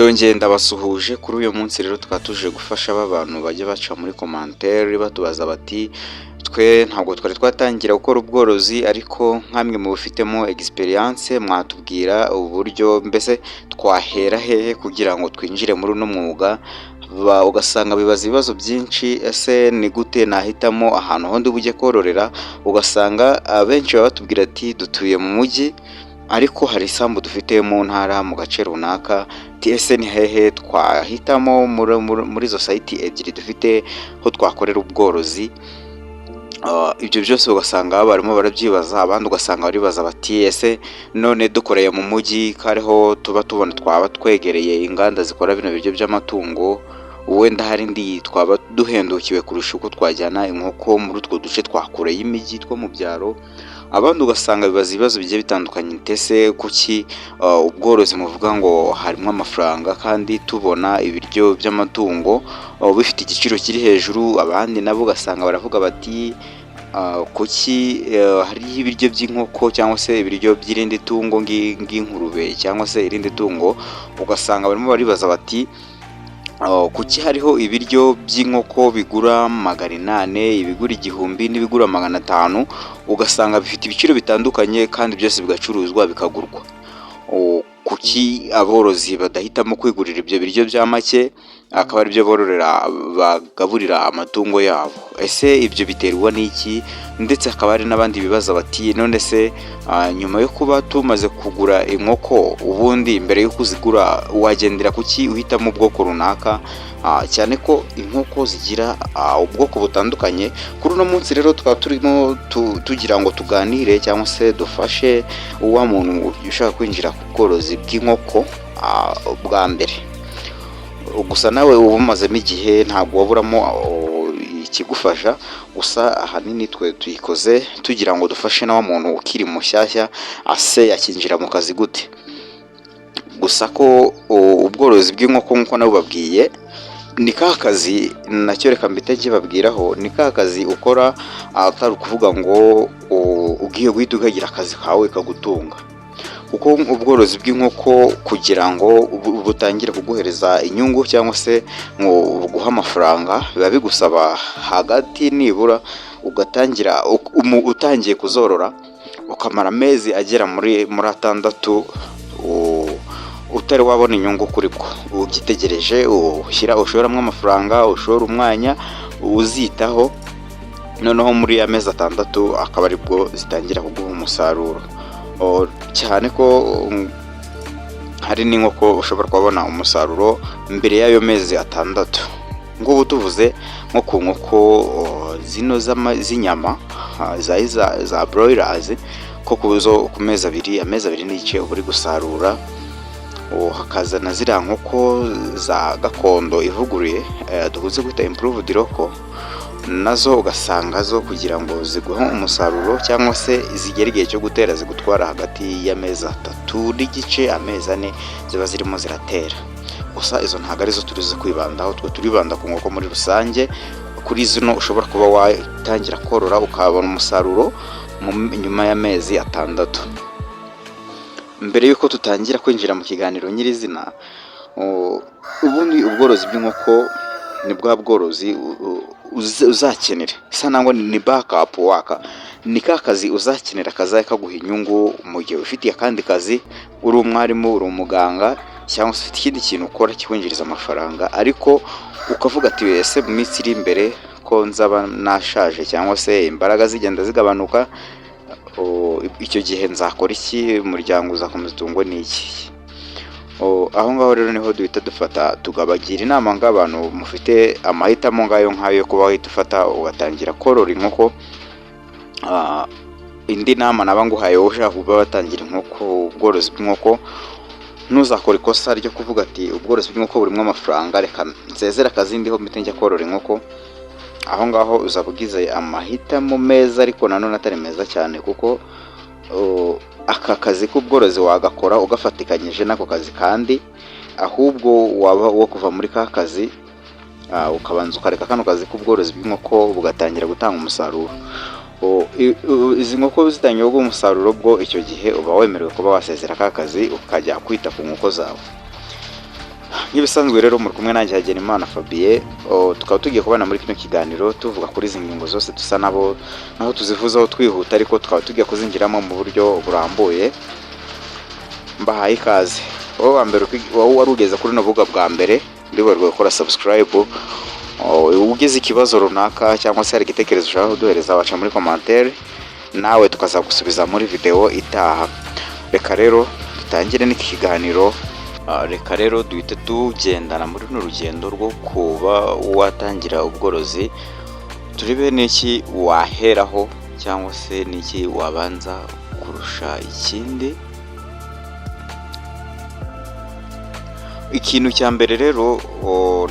Ndongeye ndabasuhuje. Kuri uyu munsi rero tukaba tuje gufasha ba bantu bajya baca muri commentaire batubaza bati: "Twe ntabwo twari twatangira gukora ubworozi, ariko nkamwe mu bufitemo experience mwatubwira uburyo mbese twahera hehe kugira ngo twinjire muri uno mwuga?" Ugasanga bibaza ibibazo byinshi: "Ese ni gute nahitamo ahantu ho ndi bujye kororera?" Ugasanga abenshi baba batubwira ati: "Dutuye mu mujyi, ariko hari isambu dufite mu ntara, mu gace runaka." Ese ni hehe twahitamo muri izo site ebyiri dufite ho twakorera ubworozi? Ibyo byose ugasanga barimo barabyibaza. Abandi ugasanga baribaza bati: "Ese none dukoreye mu mujyi, ko ariho tuba tubona twaba twegereye inganda zikora bino biryo by'amatungo, wenda hari indi twaba duhendukiwe kurusha uko twajyana inkoko muri utwo duce twa kure y'imijyi two mu byaro?" Abandi ugasanga bibaza ibibazo bigiye bitandukanye: "Ese kuki ubworozi muvuga ngo harimo amafaranga kandi tubona ibiryo by'amatungo bifite igiciro kiri hejuru?" Abandi nabo ugasanga baravuga bati: "Kuki hariho ibiryo by'inkoko cyangwa se ibiryo by'irindi tungo nk'ingurube cyangwa se irindi tungo?" Ugasanga barimo baribaza bati: "Kuki hariho ibiryo by'inkoko bigura 800, ibigura 1000 n'ibigura 500?" Ugasanga bifite ibiciro bitandukanye kandi byose bigacuruzwa, bikagurwa. Kuki aborozi badahitamo kwigurira ibyo biryo bya make, akaba aribyo bororera, bagaburira amatungo yabo? Ese ibyo biterwa n'iki? Ndetse hakaba hari n'abandi bibaza bati: "None se nyuma yo kuba tumaze kugura inkoko, ubundi mbere yo kuzigura wagendera kuki uhitamo ubwoko runaka, cyane ko inkoko zigira ubwoko butandukanye?" Kuri uno munsi rero tukaba turimo tugira ngo tuganire cyangwa se dufashe wa muntu ushaka kwinjira ku bworozi bw'inkoko bwa mbere. Gusa nawe uba umazemo igihe, ntabwo waburamo ikigufasha. Gusa ahanini twe tuyikoze tugira ngo dufashe na wa muntu ukiri mushyashya, ase yakinjira mu kazi gute? Gusa ko ubworozi bw'inkoko, nk'uko nabubabwiye, ni ka kazi nacyo reka mbite nkibabwiraho, ni ka kazi ukora atari ukuvuga ngo ugiye guhita ukagira akazi kawe kagutunga, kuko ubworozi bw'inkoko kugira ngo butangire kuguhereza inyungu cyangwa se ngo buguhe amafaranga, biba bigusaba hagati nibura ugatangira utangiye kuzorora, ukamara amezi agera muri 6 utari wabona inyungu kuri bwo, ugitegereje, ushyira ushoramo amafaranga, ushora umwanya uzitaho, noneho muri ya mezi 6 akaba aribwo zitangira kuguha umusaruro. Cyane ko hari n'inkoko ushobora kubona umusaruro mbere y'ayo mezi 6. Ngubu tuvuze nko ku nkoko zino z'inyama za broilers, ko ku mezi 2, amezi 2 n'igice uba uri gusarura. Hakaza na ziriya nkoko za gakondo ivuguruye dukunze kwita improved local, nazo ugasanga zo kugira ngo ziguhe umusaruro cyangwa se zigere igihe cyo gutera, zigutwara hagati y'amezi 3 n'igice, amezi 4 ziba zirimo ziratera. Gusa izo ntabwo arizo turize kwibandaho, twe turibanda ku nkoko muri rusange, kuri zino ushobora kuba watangira korora ukabona umusaruro nyuma y'amezi 6. Mbere y'uko tutangira kwinjira mu kiganiro nyirizina, ubundi ubworozi bw'inkoko ni bwa bworozi uzakenera isa nangwa ni backup waka, ni ka kazi uzakenera kazajya kaguha inyungu mu gihe ufitiye akandi kazi, uri umwarimu, uri umuganga, cyangwa se ufite ikindi kintu ukora kikwinjiriza amafaranga, ariko ukavuga ati: "Ese mu minsi iri imbere ko nzaba nashaje cyangwa se imbaraga zigenda zigabanuka, icyo gihe nzakora iki? Umuryango uzakomeza utungwe n'iki?" Aho ngaho rero niho duhita dufata tukabagira inama nk'abantu mufite amahitamo ngayo nk'ayo yo kuba wahita ufata ugatangira korora inkoko. Indi nama naba nguhaye, wowe ushaka kuba watangira inkoko, ubworozi bw'inkoko, ntuzakore ikosa ryo kuvuga ati: "Ubworozi bw'inkoko burimo amafaranga, reka nsezere akazi ndiho mpite njya korora inkoko." Aho ngaho uzaba ugize amahitamo meza, ariko nanone atari meza cyane, kuko aka kazi k'ubworozi wagakora ugafatikanyije n'ako kazi kandi, ahubwo waba uwo kuva muri ka kazi ukabanza ukareka kano kazi k'ubworozi bw'inkoko bugatangira gutanga umusaruro. Izi nkoko zitangiye kuguha umusaruro, bwo icyo gihe uba wemerewe kuba wasezera ka kazi ukajya kwita ku nkoko zawe. Nk'ibisanzwe rero, muri kumwe nanjye Hagenimana Fabien. Tukaba tugiye kubana muri kino kiganiro tuvuga kuri izi ngingo zose, dusa nabo naho tuzivuzaho twihuta, ariko tukaba tugiye kuzinjiramo mu buryo burambuye. Mbahaye ikaze. Wowe wa mbere, wowe wari ugeze kuri runo rubuga bwa mbere, ndibarwa gukora subscribe. Ugize ikibazo runaka cyangwa se hari igitekerezo ushaka kuduhereza, waca muri commentaire, nawe tukazagusubiza muri video itaha. Reka rero dutangire n'iki kiganiro. Reka rero duhite tugendana muri runo rugendo rwo kuba watangira ubworozi, turebe n'iki waheraho cyangwa se n'iki wabanza kurusha ikindi. Ikintu cya mbere rero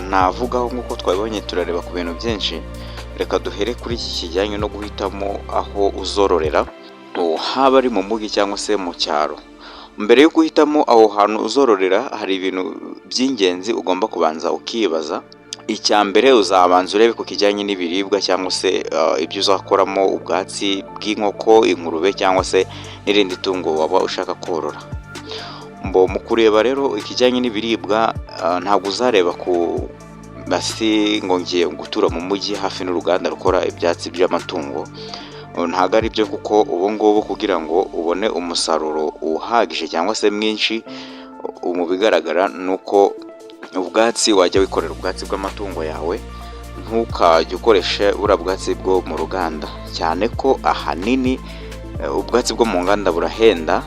navugaho, nk'uko twabibonye turareba ku bintu byinshi, reka duhere kuri iki kijyanye no guhitamo aho uzororera, haba ari mu mujyi cyangwa se mu cyaro. Mbere yo guhitamo aho hantu uzororera, hari ibintu by'ingenzi ugomba kubanza ukibaza. Icya mbere, uzabanza urebe ku kijyanye n'ibiribwa cyangwa se ibyo uzakoramo ubwatsi bw'inkoko, ingurube cyangwa se n'irindi tungo waba ushaka korora. Mbo mu kureba rero ikijyanye n'ibiribwa, ntabwo uzareba ku basi ngo ngiye gutura mu mujyi hafi n'uruganda rukora ibyatsi by'amatungo. Ntabwo ari byo, kuko ubu ngubu kugira ngo ubone umusaruro uhagije cyangwa se mwinshi, mu bigaragara ni uko ubwatsi wajya wikorera ubwatsi bw'amatungo yawe, ntukajye ukoresha buriya bwatsi bwo mu ruganda, cyane ko ahanini ubwatsi bwo mu nganda burahenda.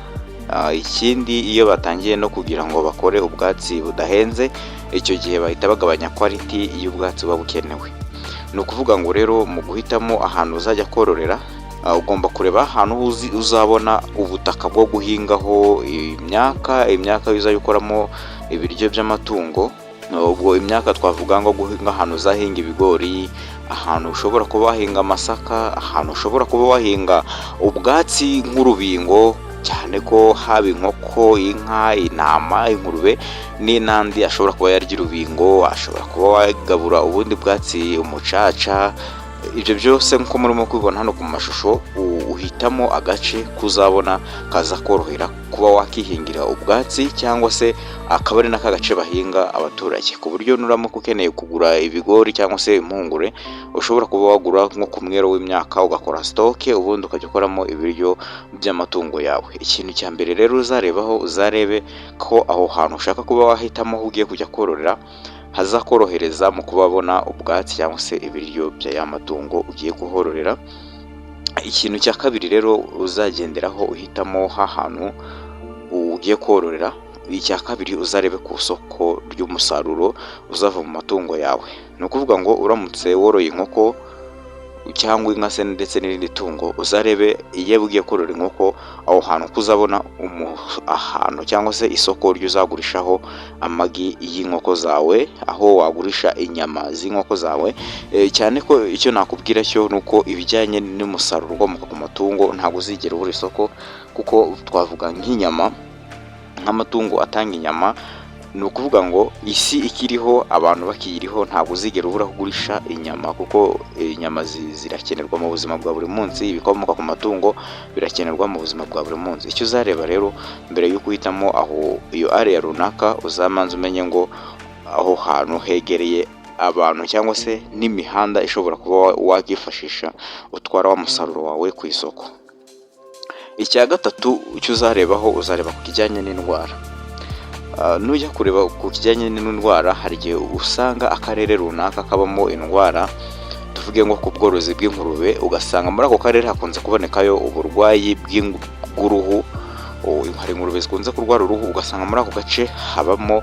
Ikindi, iyo batangiye no kugira ngo bakore ubwatsi budahenze, icyo gihe bahita bagabanya quality y'ubwatsi buba bukenewe. Ni ukuvuga ngo rero mu guhitamo ahantu uzajya kororera, ugomba kureba ahantu uzabona ubutaka bwo guhingaho imyaka uzajya ukoramo ibiryo by'amatungo. Ubwo imyaka twavuga ngo guhinga, ahantu uzahinga ibigori, ahantu ushobora kuba wahinga amasaka, ahantu ushobora kuba wahinga ubwatsi nk'urubingo, cyane ko haba inkoko, inka, intama, ingurube n'inandi ashobora kuba yarya urubingo, ashobora kuba wagabura ubundi bwatsi, umucaca. Ibyo byose nk'uko murimo kubibona hano ku mashusho, uhitamo agace kuzabona kaza korohera kuba wakihingira ubwatsi, cyangwa se akaba ari n'aka gace bahinga abaturage, ku buryo nuramuka ukeneye kugura ibigori cyangwa se impungure, ushobora kuba wagura nko ku mwero w'imyaka, ugakora stock, ubundi ukajya ukoramo ibiryo by'amatungo yawe. Ikintu cya mbere rero uzarebaho, uzarebe ko aho hantu ushaka kuba wahitamo aho ugiye kujya kororera hazakorohereza mu kuba wabona ubwatsi cyangwa se ibiryo bya ya matungo ugiye kuhororera. Ikintu cya kabiri rero uzagenderaho uhitamo hantu ugiye kororera, icya kabiri, uzarebe ku isoko ry'umusaruro uzava mu matungo yawe. Ni ukuvuga ngo uramutse woroye inkoko cyangwa inka se ndetse n'irindi tungo, uzarebe iyo ugiye korora inkoko aho hantu ko uzabona ahantu cyangwa se isoko ry'uzagurishaho amagi y'inkoko zawe, aho wagurisha inyama z'inkoko zawe. Cyane ko icyo nakubwira cyo ni uko ibijyanye n'umusaruro ukomoka ku matungo ntabwo uzigera ubura isoko, kuko twavuga nk'inyama, nk'amatungo atanga inyama, ni ukuvuga ngo isi ikiriho, abantu bakiyiriho, ntabwo uzigera ubura aho ugurisha inyama, kuko inyama zirakenerwa mu buzima bwa buri munsi. Ibikomoka ku matungo birakenerwa mu buzima bwa buri munsi. Icyo uzareba rero mbere y'uko uhitamo aho iyo area runaka, uzamanza umenye ngo aho hantu hegereye abantu cyangwa se n'imihanda ishobora kuba wakifashisha utwara wa musaruro wawe ku isoko. Icya gatatu icyo uzarebaho, uzareba ku kijyanye n'indwara. Nujya kureba ku kijyanye n'indwara, hari igihe usanga akarere runaka kabamo indwara, tuvuge nko ku bworozi bw'ingurube, ugasanga muri ako karere hakunze kubonekayo uburwayi bw'uruhu. Hari ingurube zikunze kurwara uruhu, ugasanga muri ako gace habamo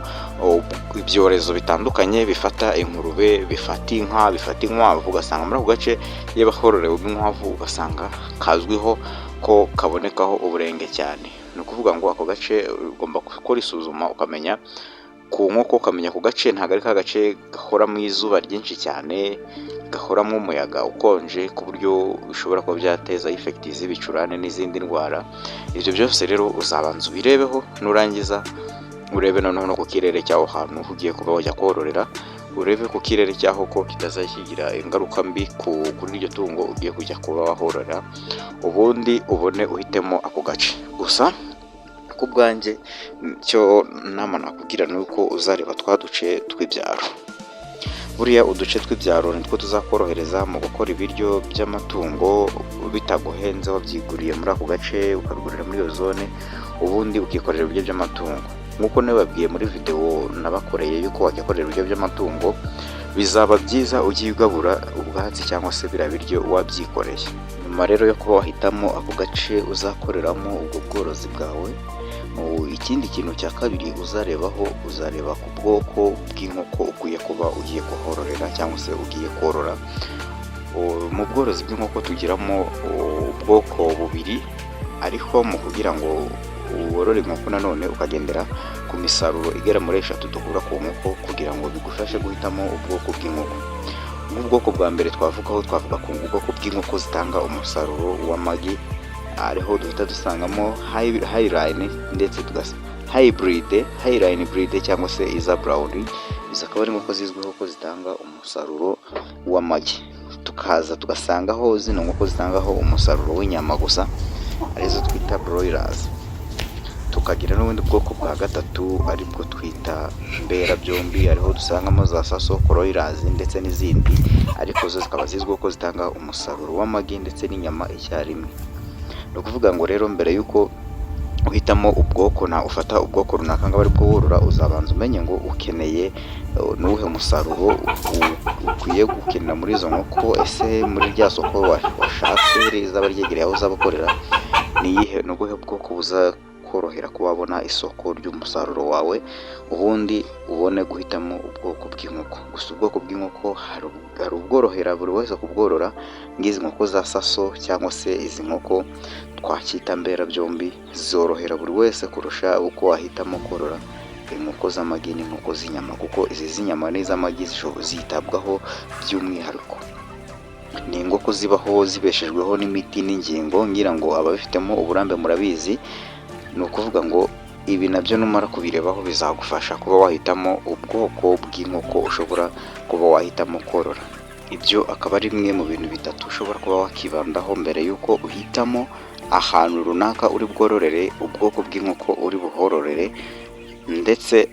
ibyorezo bitandukanye bifata ingurube, bifata inka, bifata inkwavu, ugasanga muri ako gace iyo hororewe inkwavu, ugasanga kazwiho ko kabonekaho uburenge cyane. Ni ukuvuga ngo ako gace ugomba gukora isuzuma, ukamenya ku nkoko, ukamenya ku gace ntabwo ari ka gace gahoramo izuba ryinshi cyane, gahoramo umuyaga ukonje, ku buryo bishobora kuba byateza effect z'ibicurane n'izindi ndwara. Ibyo byose rero uzabanza ubirebeho, nurangiza urebe noneho no ku kirere cy'aho hantu ugiye kuba wajya kororera, urebe ku kirere cy'aho ko kitazakigira ingaruka mbi kuri iryo tungo ugiye kujya kuba wahorora, ubundi ubone uhitemo ako gace. Gusa Ku bwanjye, icyo nama nakugira ni uko uzareba twa duce tw'ibyaro. Buriya uduce tw'ibyaro nitwo tuzakorohereza mu gukora ibiryo by'amatungo bitaguhenze, wabyiguriye muri ako gace, ukabigurira muri iyo zone, ubundi ukikorera ibiryo by'amatungo. Nk'uko nabibabwiye muri videwo nabakoreye yuko wakikorera ibiryo by'amatungo, bizaba byiza ugiye ugabura ubwatsi cyangwa se biriya biryo wabyikoreye. Nyuma rero yo kuba wahitamo ako gace uzakoreramo ubwo bworozi bwawe, ikindi kintu cya kabiri uzarebaho, uzareba ku bwoko bw'inkoko ukwiye kuba ugiye kuhororera cyangwa se ugiye korora. Mu bworozi bw'inkoko tugiramo ubwoko bubiri, ariko mu kugira ngo worore inkoko nanone ukagendera ku misaruro igera muri eshatu dukura ku nkoko kugira ngo bigufashe guhitamo ubwoko bw'inkoko. Nk'ubwoko bwa mbere twavugaho, twavuga ku bwoko bw'inkoko zitanga umusaruro w'amagi, ariho duhita dusangamo Hy-Line ndetse hybrid, Hy-Line breed cyangwa se Isa Brown. Izi akaba ari inkoko zizwiho ko zitanga umusaruro w'amagi. Tukaza tugasangaho zino nkoko zitangaho umusaruro w'inyama gusa, arizo twita broilers. Tukagira n'ubundi bwoko bwa gatatu, aribwo twita mberabyombi, ariho dusangamo za Sasso Kuroilers ndetse n'izindi, ariko zo zikaba zizwiho ko zitanga umusaruro w'amagi ndetse n'inyama icyarimwe. Ni ukuvuga ngo rero mbere y'uko uhitamo ubwoko na ufata ubwoko runaka ngo abe aribwo worora, uzabanza umenye ngo ukeneye n'uwuhe musaruro ukwiye gukenera muri izo nkoko. Ese muri rya soko washatse rizaba ryegereye aho uzaba ukorera, ni iyihe, ni ubuhe bwoko buzakorohera kuba wabona isoko ry'umusaruro wawe, ubundi ubone guhitamo ubwoko bw'inkoko. Gusa ubwoko bw'inkoko hari ubworohera buri wese kubworora, nk'izi nkoko za Sasso cyangwa se izi nkoko twakwita mberabyombi, zorohera buri wese kurusha uko wahitamo korora inkoko z'amagi n'inkoko z'inyama, kuko izi z'inyama n'iz'amagi zitabwaho by'umwihariko. Ni inkoko zibaho zibeshejweho n'imiti n'ingingo, ngira ngo ababifitemo uburambe murabizi. Ni ukuvuga ngo ibi nabyo numara kubirebaho bizagufasha kuba wahitamo ubwoko bw'inkoko ushobora kuba wahitamo korora. Ibyo akaba ari bimwe mu bintu bitatu ushobora kuba wakibandaho mbere y'uko uhitamo ahantu runaka uri bwororere, ubwoko bw'inkoko uri buhororere. Ndetse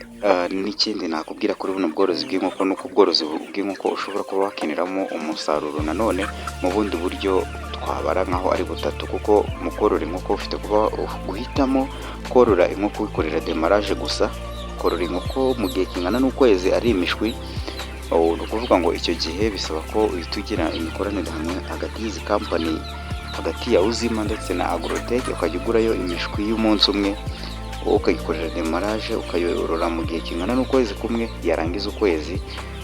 n'ikindi nakubwira kuri buno bworozi bw'inkoko ni uko ubworozi bw'inkoko ushobora kuba wakeneramo umusaruro nanone mu bundi buryo twabara nkaho ari butatu, kuko mu korora inkoko ufite kuba guhitamo korora inkoko wikorera démarrage gusa, korora inkoko mu gihe kingana n'ukwezi ari imishwi. Ni ukuvuga ngo icyo gihe bisaba ko uhita ugira imikoranire hamwe hagati y'izi kampani, hagati ya Uzima ndetse na Agrotech, ukajya ugurayo imishwi y'umunsi umwe, wowe ukayikorera démarrage, ukayorora mu gihe kingana n'ukwezi kumwe, yarangiza ukwezi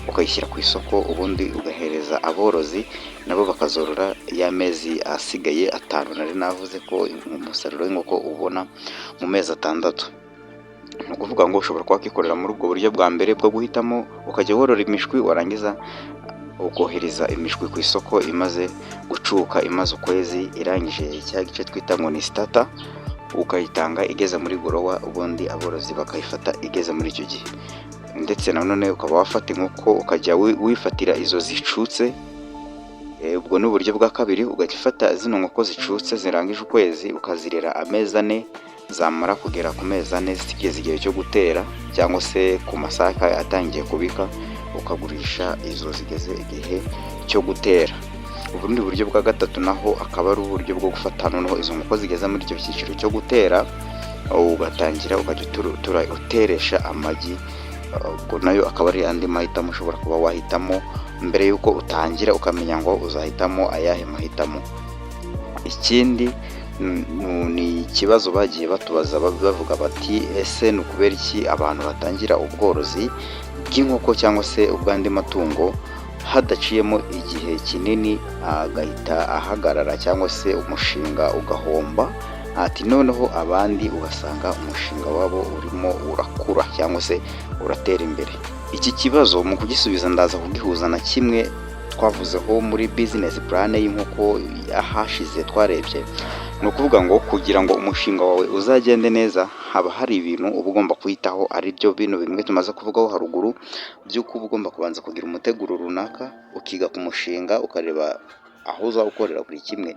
ukayishyira ku isoko, ubundi ugahereza aborozi nabo bakazorora y'amezi asigaye 5. Nari navuze ko umusaruro w'inkoko ubona mu mezi 6. Ni ukuvuga ngo ushobora kuba wakikorera muri ubwo buryo bwa mbere bwo guhitamo ukajya worora imishwi, warangiza ukohereza imishwi ku isoko imaze gucuka, imaze ukwezi, irangije cya gice twita ngo ni starter, ukayitanga igeze muri grower, ubundi aborozi bakayifata igeze muri icyo gihe. Ndetse nanone ukaba wafata inkoko ukajya wifatira izo zicutse. Ubwo ni uburyo bwa kabiri, ugahita ufata zino nkoko zicutse zirangije ukwezi, ukazirera amezi 4, zamara kugera ku mezi 4 zigeze igihe cyo gutera cyangwa se ku masake atangiye kubika, ukagurisha izo zigeze igihe cyo gutera. Ubundi buryo bwa gatatu naho akaba ari uburyo bwo gufata noneho izo nkoko zigeze muri icyo cyiciro cyo gutera, ugatangira ukajya uteresha amagi. Ubwo nayo akaba ari andi mahitamo ushobora kuba wahitamo mbere y'uko utangira, ukamenya ngo uzahitamo ayahe mahitamo. Ikindi ni ikibazo bagiye batubaza bavuga bati: "Ese ni ukubera iki abantu batangira ubworozi bw'inkoko cyangwa se ubw'andi matungo hadaciyemo igihe kinini agahita ahagarara cyangwa se umushinga ugahomba?" Ati noneho abandi ugasanga umushinga wabo urimo urakura cyangwa se uratera imbere. Iki kibazo mu kugisubiza ndaza kugihuza na kimwe twavuzeho muri business plan y'inkoko ahashize twarebye. Ni ukuvuga ngo kugira ngo umushinga wawe uzagende neza, haba hari ibintu uba ugomba kwitaho, ari byo bino bimwe tumaze kuvugaho haruguru, by'uko uba ugomba kubanza kugira umuteguro runaka, ukiga ku mushinga, ukareba aho uzawukorera buri kimwe.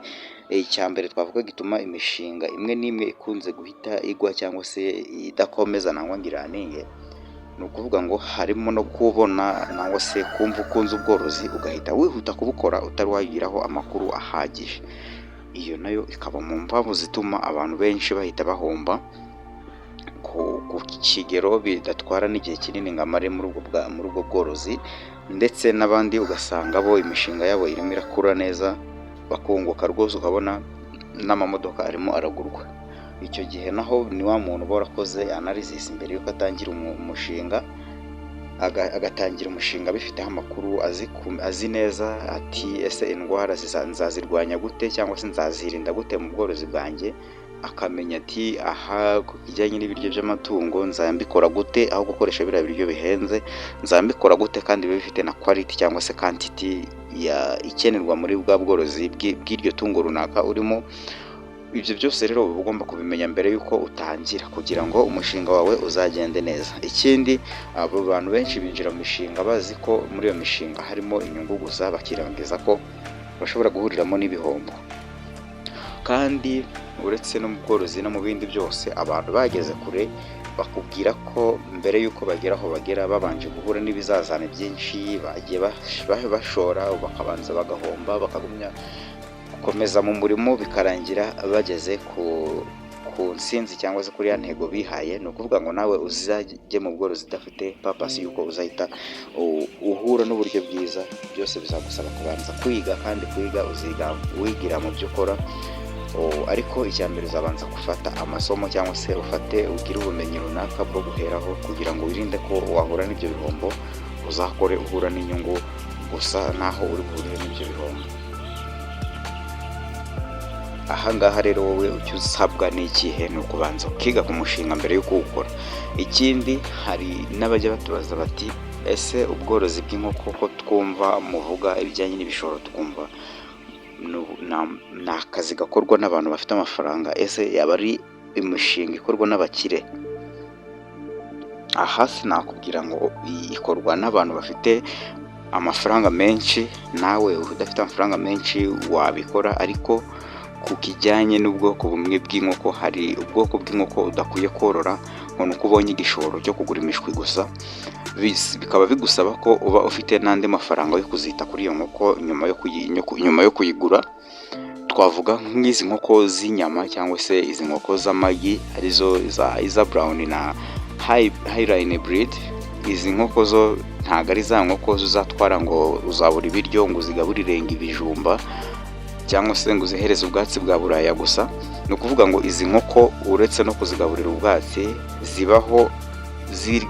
Icya mbere twavuga gituma imishinga imwe n'imwe ikunze guhita igwa cyangwa se idakomeza nangwa ngo iraninge, ni ukuvuga ngo harimo no kubona nangwa se kumva ukunze ubworozi, ugahita wihuta kubukora utari wayigiraho amakuru ahagije. Iyo nayo ikaba mu mpamvu zituma abantu benshi bahita bahomba ku kigero bidatwara n'igihe kinini ngo amare muri ubwo bworozi. Ndetse n'abandi ugasanga bo imishinga yabo irimo irakura neza, bakunguka rwose, ukabona n'amamodoka arimo aragurwa. Icyo gihe naho ni wa muntu uba warakoze analysis mbere y'uko atangira umushinga, agatangira umushinga abifiteho amakuru, azi neza ati: "Ese indwara nzazirwanya gute cyangwa se nzazirinda gute mu bworozi bwanjye?" Akamenya ati: "Aha ku bijyanye n'ibiryo by'amatungo nzabikora gute? Aho gukoresha biriya biryo bihenze nzabikora gute kandi bibe bifite na quality cyangwa se quantity ikenerwa muri bwa bworozi bw'iryo tungo runaka urimo?" Ibyo byose rero uba ugomba kubimenya mbere y'uko utangira kugira ngo umushinga wawe uzagende neza. Ikindi, abo bantu benshi binjira mu mishinga bazi ko muri iyo mishinga harimo inyungu gusa, bakirengagiza ko bashobora guhuriramo n'ibihombo. Kandi uretse no mu bworozi, no mu bindi byose, abantu bageze kure bakubwira ko mbere y'uko bagera aho bagera babanje guhura n'ibizazane byinshi, bagiye bashora bakabanza bagahomba, bakagumya gukomeza mu murimo, bikarangira bageze ku nsinzi cyangwa se kuri ya ntego bihaye. Ni ukuvuga ngo nawe uzajye mu bworozi udafite purpose y'uko uzahita uhura n'uburyo bwiza. Byose bizagusaba kubanza kwiga, kandi kwiga uziga wigira mu byo ukora. Ariko icya mbere uzabanza gufata amasomo cyangwa se ufate ugire ubumenyi runaka bwo guheraho kugira ngo wirinde ko wahura n'ibyo bihombo, uzakore uhura n'inyungu gusa naho uri buhurire n'ibyo bihombo. Aha ngaha rero wowe icyo usabwa ni ikihe? Ni ukubanza ukiga ku mushinga mbere yo kuwukora. Ikindi, hari n'abajya batubaza bati: "Ese ubworozi bw'inkoko ko twumva muvuga ibijyanye n'ibishoro, twumva ni akazi gakorwa n'abantu bafite amafaranga, ese yaba ari imishinga ikorwa n'abakire?" Aha sinakubwira ngo ikorwa n'abantu bafite amafaranga menshi, nawe udafite amafaranga menshi wabikora. Ariko ku kijyanye n'ubwoko bumwe bw'inkoko, hari ubwoko bw'inkoko udakwiye korora ngo ni uko ubonye igishoro cyo kugura imishwi gusa, bikaba bigusaba ko uba ufite n'andi mafaranga yo kuzita kuri iyo nkoko nyuma yo kuyigura. Twavuga nk'izi nkoko z'inyama cyangwa se izi nkoko z'amagi, arizo za Isa Brown na Hy-Line breed. Izi nkoko zo ntabwo ari za nkoko uzatwara ngo uzabura ibiryo, ngo uzigaburire ngo ibijumba cyangwa se ngo uzihereze ubwatsi bwa buraya gusa. Ni ukuvuga ngo izi nkoko, uretse no kuzigaburira ubwatsi, zibaho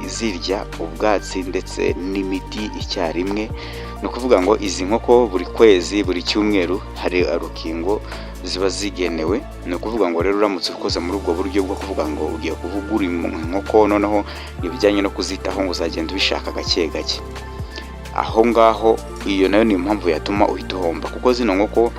zirya ubwatsi ndetse n'imiti icyarimwe. Ni ukuvuga ngo izi nkoko buri kwezi, buri cyumweru hari urukingo ziba zigenewe. Ni ukuvuga ngo rero uramutse ukoze muri ubwo buryo bwo kuvuga ngo ugiye kuvugura inkoko, noneho ibijyanye no kuzitaho ngo uzagenda ubishaka gake gake aho ngaho, iyo nayo ni impamvu yatuma uhita uhomba, kuko zino nkoko,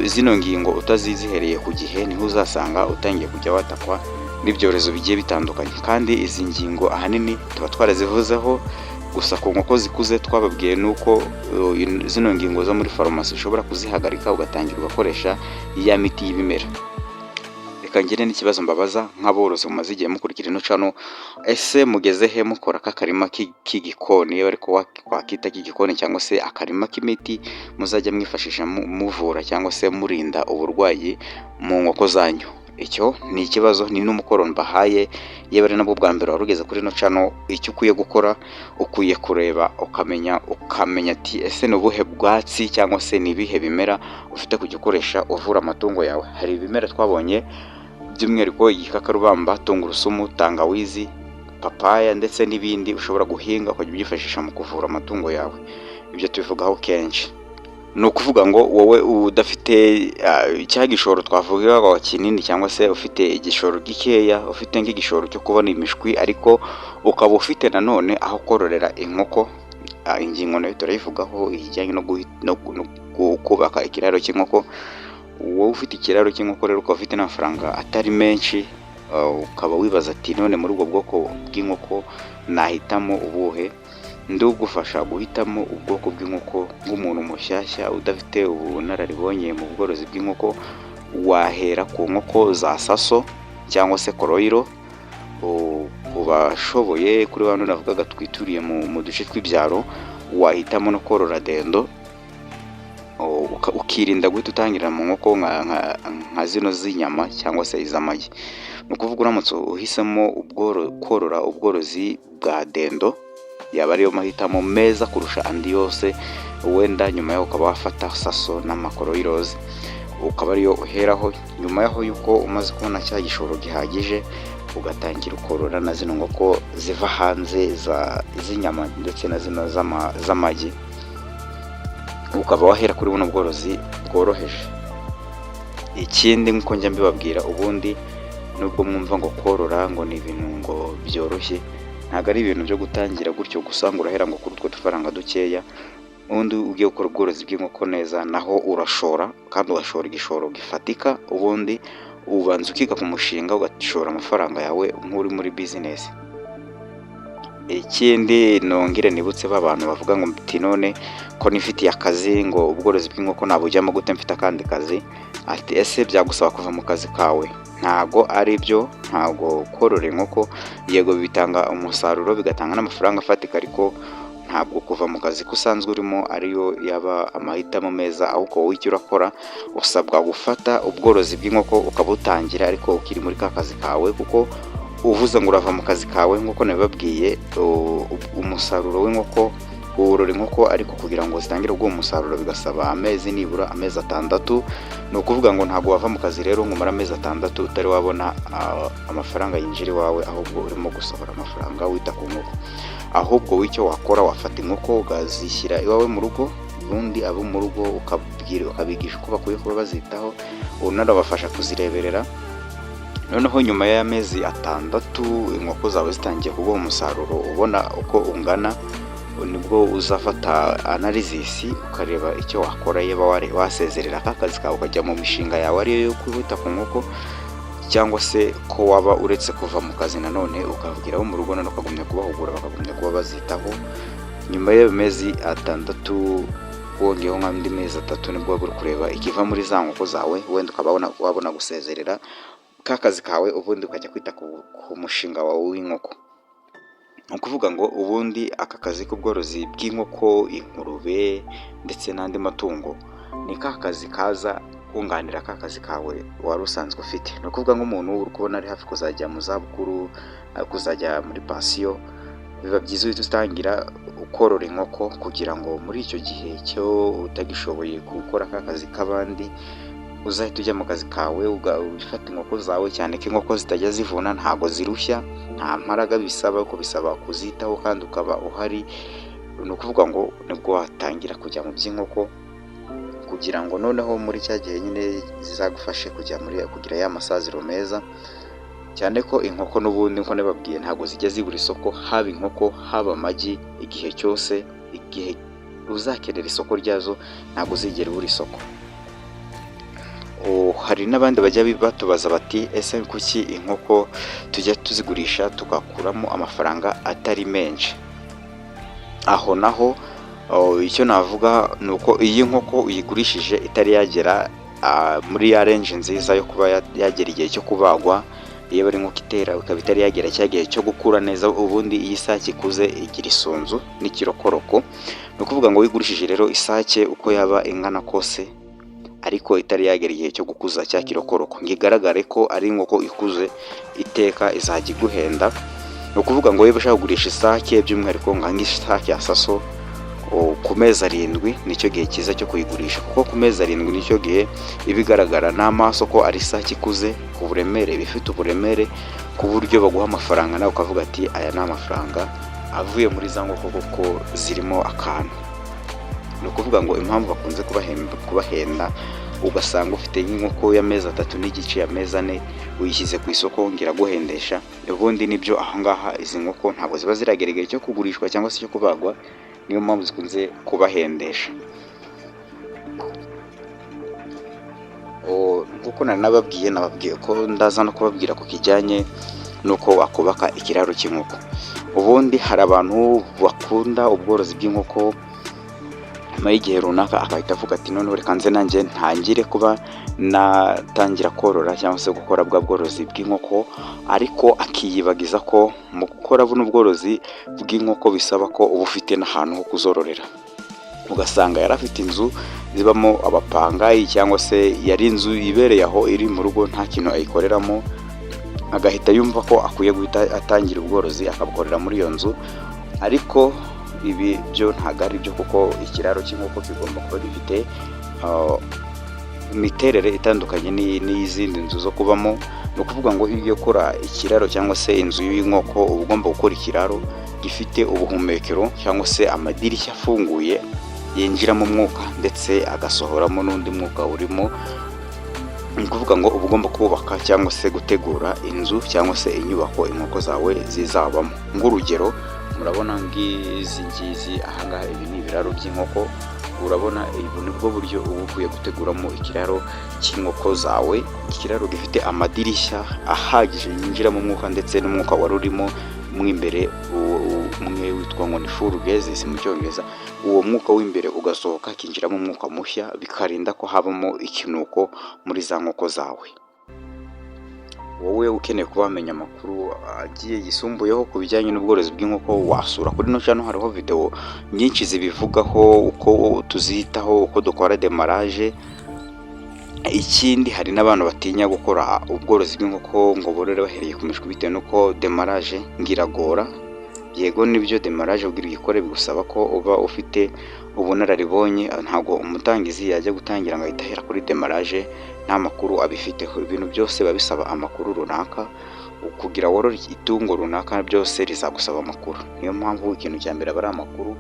zino ngingo utazizihereye ku gihe, niho uzasanga utangiye kujya watakwa n'ibyorezo bigiye bitandukanye. Kandi izi ngingo ahanini tuba twarazivuzeho. Gusa ku nkoko zikuze twababwiye nuko zino ngingo zo muri farumasi ushobora kuzihagarika, ugatangira ugakoresha ya miti y'ibimera. Reka ngire n'ikibazo mbabaza nk'aborozi mumaze igihe mukurikira ino channel: ese mugeze he mukora aka karima k'igikoni, niba ariko wakita k'igikoni, cyangwa se akarima k'imiti muzajya mwifashisha muvura cyangwa se murinda uburwayi mu nkoko zanyu? Icyo ni ikibazo, ni n'umukoro mbahaye. Yewe, ari nabwo bwa mbere wari ugeze kuri ino channel, icyo ukwiye gukora, ukwiye kureba ukamenya ati: "Ese ni ubuhe bwatsi cyangwa se ni ibihe bimera ufite kujya ukoresha uvura amatungo yawe?" Hari ibimera twabonye, by'umwihariko igikakarubamba, tungurusumu, tangawizi, papaya ndetse n'ibindi ushobora guhinga ukajya ubyifashisha mu kuvura amatungo yawe. Ibyo tubivugaho kenshi. Ni ukuvuga ngo wowe udafite cya gishoro twavuga kinini, cyangwa se ufite igishoro gikeya, ufite nk'igishoro cyo kubona imishwi ariko ukaba ufite nanone aho kororera inkoko, ingingo nayo turayivugaho, ijyanye no kubaka ikiraro cy'inkoko. Wowe ufite ikiraro cy'inkoko rero, ukaba ufite n'amafaranga atari menshi, ukaba wibaza ati: "None muri ubwo bwoko bw'inkoko nahitamo ubuhe?" Ndugufasha guhitamo ubwoko bw'inkoko nk'umuntu mushyashya udafite ubunararibonye mu bworozi bw'inkoko, wahera ku nkoko za Saso cyangwa se Kuroiler. Ku bashoboye, kuri bano navugaga twituriye mu duce tw'ibyaro, wahitamo no korora dendo, ukirinda guhita utangira mu nkoko nka zino z'inyama cyangwa se iz'amagi. Ni ukuvuga uramutse uhisemo korora ubworozi bwa dendo, yaba ariyo mahitamo meza kurusha andi yose. Wenda nyuma yaho ukaba wafata Saso n'amaKuroilers, ukaba ariyo uheraho. Nyuma yaho yuko umaze kubona cya gishoro gihagije, ugatangira ukorora na zino nkoko ziva hanze z'inyama ndetse na zino z'amagi, ukaba wahera kuri buno bworozi bworoheje. Ikindi, nk'uko njya mbibabwira, ubundi nubwo mwumva ngo korora ngo ni ibintu ngo byoroshye, ntabwo ari ibintu byo gutangira gutyo gusa ngo urahera ngo kuri utwo dufaranga dukeya. Ubundi ugiye gukora ubworozi bw'inkoko neza, naho urashora kandi ugashora igishoro gifatika. Ubundi ubanza ukiga ku mushinga, ugashora amafaranga yawe nk'uri muri business. Ikindi nongere nibutse ba bantu bavuga ngo mti none ko nifitiye akazi, ngo ubworozi bw'inkoko nabujyamo gute mfite akandi kazi? Ati ese byagusaba kuva mu kazi kawe? Ntago ari byo. Ntago korora inkoko, yego bitanga umusaruro, bigatanga n'amafaranga afatika, ariko ntabwo kuva mu kazi ko usanzwe urimo ariyo yaba amahitamo meza. Ahubwo wowe icyo urakora, usabwa gufata ubworozi bw'inkoko ukabutangira ariko ukiri muri ka kazi kawe, kuko uvuze ngo urava mu kazi kawe, nk'uko nabibabwiye, umusaruro w'inkoko, worora inkoko ariko kugira ngo zitangire guha umusaruro bigasaba amezi, nibura amezi 6. Ni ukuvuga ngo ntabwo wava mu kazi rero ngo umare amezi 6 utari wabona amafaranga yinjira iwawe, ahubwo urimo gusohora amafaranga wita ku nkoko. Ahubwo w'icyo wakora, wafata inkoko ukazishyira iwawe mu rugo, ubundi abo mu rugo ukabwira, ukabigisha uko bakwiye kuba bazitaho, unanabafasha kuzireberera. Noneho nyuma y'amezi 6 inkoko zawe zitangiye kuguha umusaruro ubona uko ungana, nibwo uzafata analysis ukareba icyo wakora, yaba wasezerera aka kazi kawe ukajya mu mishinga yawe ariyo yo kwita ku nkoko, cyangwa se ko waba uretse kuva mu kazi nanone ukabwira abo mu rugo, nanone ukagumya kubahugura, bakagumya kuba bazitaho. Nyuma y'ayo mezi 6 wongeyeho nk'andi mezi 3, nibwo waba uri kureba ikiva muri za nkoko zawe, wenda ukaba wabona gusezerera ka kazi kawe, ubundi ukajya kwita ku mushinga wawe w'inkoko. Ni ukuvuga ngo ubundi aka kazi k'ubworozi bw'inkoko, ingurube ndetse n'andi matungo ni ka kazi kaza kunganira ka kazi kawe wari usanzwe ufite. Ni ukuvuga nk'umuntu uri kubona ari hafi kuzajya mu zabukuru, kuzajya muri pansiyo, biba byiza uhita utangira ukorora inkoko kugira ngo muri icyo gihe cyo utagishoboye gukora ka kazi k'abandi, uzahita ujya mu kazi kawe ufata inkoko zawe, cyane ko inkoko zitajya zivuna, ntabwo zirushya, nta mbaraga bisaba, ariko bisaba kuzitaho kandi ukaba uhari. Ni ukuvuga ngo nibwo watangira kujya mu by'inkoko kugira ngo noneho muri cya gihe nyine zizagufashe kujya muri kugira ya masaziro meza, cyane ko inkoko n'ubundi nkuko nabibabwiye ntabwo zijya zibura isoko, haba inkoko, haba amagi, igihe cyose, igihe uzakenera isoko ryazo, ntabwo uzigera ubura isoko. Hari n'abandi bajya batubaza bati ese kuki inkoko tujya tuzigurisha tugakuramo amafaranga atari menshi? Aho naho icyo navuga ni uko iyo inkoko uyigurishije itari yagera muri ya range nziza yo kuba yagera igihe cyo kubagwa, iyo ari inkoko itera ikaba itari yagera cya gihe cyo gukura neza. Ubundi iyo isake ikuze igira isunzu n'ikirokoroko. Ni ukuvuga ngo wigurishije rero isake, uko yaba ingana kose, ariko itari yagera igihe cyo gukuza cya kirokoroko ngo igaragare ko ari inkoko ikuze, iteka izajya iguhenda. Ni ukuvuga ngo niba ushaka kugurisha isake, by'umwihariko nk'isake ya Saso, ku mezi 7 nicyo gihe cyiza cyo kuyigurisha, kuko ku mezi 7 nicyo gihe iba igaragara n'amaso ko ari isake ikuze ku buremere, iba ifite uburemere ku buryo baguha amafaranga nawe ukavuga ati aya ni amafaranga avuye muri za nkoko kuko zirimo akantu. Ni ukuvuga ngo impamvu bakunze kubahenda, ugasanga ufite nk'inkoko y'amezi 3.5, y'amezi 4, uyishyize ku isoko ngo iraguhendesha. Ubundi nibyo, ahangaha izi nkoko ntabwo ziba ziragera igihe cyo kugurishwa cyangwa se cyo kubagwa, niyo mpamvu zikunze kubahendesha. Nk'uko nari nababwiye ko ndaza no kubabwira ku kijyanye n'uko wakubaka ikiraro cy'inkoko. Ubundi hari abantu bakunda ubworozi bw'inkoko, nyuma y'igihe runaka agahita avuga ati: "Noneho reka nze nanjye ntangire kuba natangira korora cyangwa se gukora bwa bworozi bw'inkoko", ariko akiyibagiza ko mu gukora buno bworozi bw'inkoko bisaba ko uba ufite n'ahantu ho kuzororera. Ugasanga yari afite inzu zibamo abapangayi, cyangwa se yari inzu ibereye aho iri mu rugo, nta kintu ayikoreramo, agahita yumva ko akwiye guhita atangira ubworozi akabukorera muri iyo nzu. Ariko ibi byo ntabwo ari byo, kuko ikiraro cy'inkoko kigomba kuba gifite imiterere itandukanye n'iy'izindi nzu zo kubamo. Ni ukuvuga ngo iyo ugiye gukora ikiraro cyangwa se inzu y'inkoko, uba ugomba gukora ikiraro gifite ubuhumekero cyangwa se amadirishya afunguye yinjiramo umwuka ndetse agasohoramo n'undi mwuka urimo. Ni ukuvuga ngo uba ugomba kubaka cyangwa se gutegura inzu cyangwa se inyubako inkoko zawe zizabamo. Nk'urugero, murabona ngizi ngizi ahangaha, ibi ni ibiraro by'inkoko. Urabona ubu ni bwo buryo uba ukwiye guteguramo ikiraro cy'inkoko zawe, ikiraro gifite amadirishya ahagije yinjiramo umwuka, ndetse n'umwuka wari urimo mo imbere, umwe witwa ngo ni flue gases mu Cyongereza, uwo mwuka w'imbere ugasohoka hakinjiramo umwuka mushya, bikarinda ko habamo ikinuko muri za nkoko zawe. Wowe ukeneye kuba wamenya amakuru agiye yisumbuyeho ku bijyanye n'ubworozi bw'inkoko, wasura kuri ino channel, hariho video nyinshi zibivugaho, uko tuzitaho, uko dukora démarrage. Ikindi, hari n'abantu batinya gukora ubworozi bw'inkoko ngo borore bahereye ku mishwi bitewe n'uko démarrage ngo iragora. Yego nibyo, démarrage kugira uyikore bigusaba ko uba ufite ubunararibonye. Ntabwo umutangizi yajya gutangira ngo ahite ahera kuri démarrage nta makuru abifiteho. Ibintu byose biba bisaba amakuru runaka. Kugira worore itungo runaka byose rizagusaba amakuru. Niyo mpamvu ikintu cya mbere aba ari amakuru.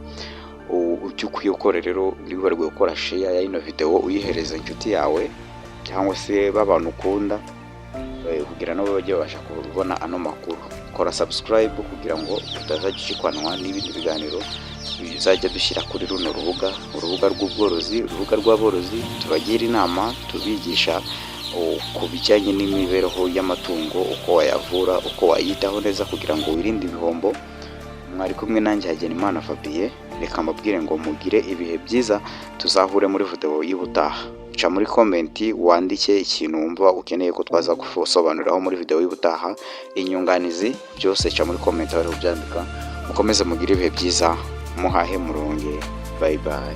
Icyo ukwiye gukora rero, ntiwibagirwe gukora share ya ino video, uyihereza inshuti yawe cyangwa se b'abantu ukunda, kugira nabo bajye babasha kubona ano makuru. Kora subscribe kugira ngo utazajya ucikanwa n'ibindi biganiro bizajya dushyira kuri runo rubuga, urubuga rw'ubworozi, urubuga rw'aborozi. Tubagira inama, tubigisha ku bijyanye n'imibereho y'amatungo, uko wayavura, uko wayitaho neza kugira ngo wirinde ibihombo. Mwari kumwe nanjye Hagenimana Fabien. Reka mbabwire ngo mugire ibihe byiza, tuzahure muri video y'ubutaha. Ca muri comment wandike ikintu wumva ukeneye ko twaza gusobanuriraho muri video y'ubutaha, inyunganizi, byose ca muri comment bari kubyandika. Mukomeze mugire ibihe byiza, muhahe muronge. Bye bye.